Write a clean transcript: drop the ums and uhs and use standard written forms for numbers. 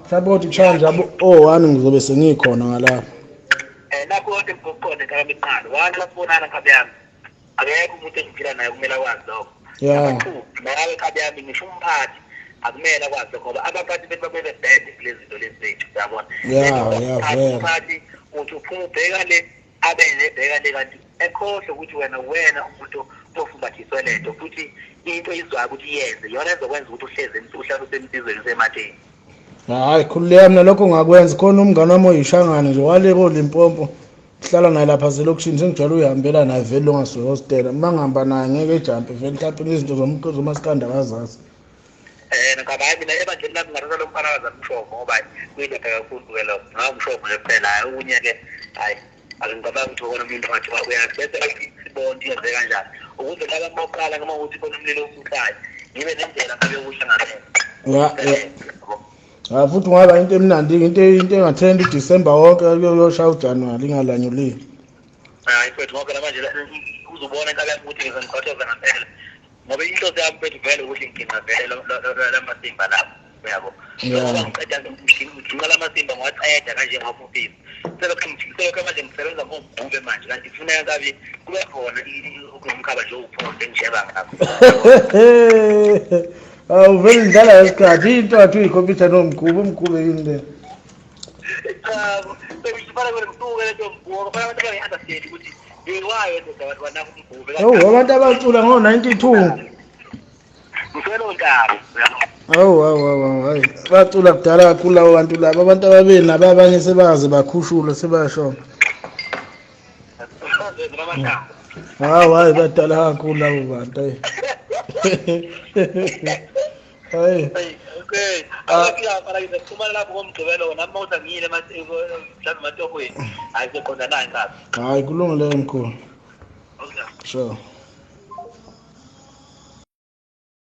Mhlawumbe kodwa kushaya nje abo o-1 ngizobe sengikhona ngalapho. Lapho konke ngizokuqonda nkabi kuqala. One lasibonana nkabi yami. Akekho umuntu engiphila naye kumele akwazi lokho. Yeah. Two, nawe nkabi yami ngisho umphathi akumele akwazi lokho ngoba abaphathi bethu babebe bad kulezi zinto lezi zethu uyabona. Yeah, yeah, vele. Umphathi uthi uphuma ubheka le abe nebheka le kanti ekhohlwe ukuthi wena umuntu ofumbathiswe lento futhi into izwayo ukuthi iyenze iyona ezokwenza ukuthi uhleze uhlale usemsizweni usematheni. Hayi khululeka mina lokho ngakwenza khona umngane wami oyishangane nje wale koLimpopo hlala naye lapha zelokishini sengijwayele uyihambela naye vele ongasuke hostela uma ngihamba naye ngeke ejampe vele mhlawumbe izinto zomasikandi akazazi. Ngoba hayi mina ebandleni lami ngathatha lo mfana wazamshomo ngoba kuyindoda kakhulu-ke lo ngawumshomo nje kuphela hhayi okunye-ke hhayi angicabanga ukuthi khona umuntu ongathi uyazi bese sibone ukuthi yenze kanjani ukuze laba bokuqala noma ukuthi khona umlilo osuhlayo ngibe nendlela ngabe yokuhlangabeza. Ya ya. Ha futhi ungaba into emnandi into engathenda uDecember wonke kuyoshaya uJanuary ingalanyuliwe. Hayi mfethu ngoba phela manje uzobona inkabi yami ukuthi ngizoqhothoza ngempela ngoba inhloso yami mfethu vele ukuthi ngiginqa vele lamasimba lapho uyabo. Ngoba ngiqeda ngiginqa lamasimba ngiwaqeda kanje ngawufufisa selokhu manje ngisebenza ngobhube manje kanti kufuneka kabi kube khona umkhaba nje uphonde ngisheba ngakho. Awu vele ngidlala ngesikhathi into athi uyikhompyutha nomkhuba umkhube yini le. Cha sekufanele ngisuke lento mkhuba kufanele abantu bangi-understand ukuthi ngiwayo ndoda abantu banaka umgube. Hawu abantu abacula ngo-92. Ngiswele ontamo. Hawu hawu hawu hayi bacula kudala kakhulu labo bantu laba abantu ababili nabo abanye sebaze bakhushulwa sebashona. Hawu hayi badala kakhulu labo bantu hayi. Hayi. Okay. Akufika ngizoxhumana lapho ngoMgqibelo nami mawuthi angiyile mhlawumbe ematohweni. Hayi sizoqonda naye nkabi. Hayi kulungile mkhulu. Okay. Sure.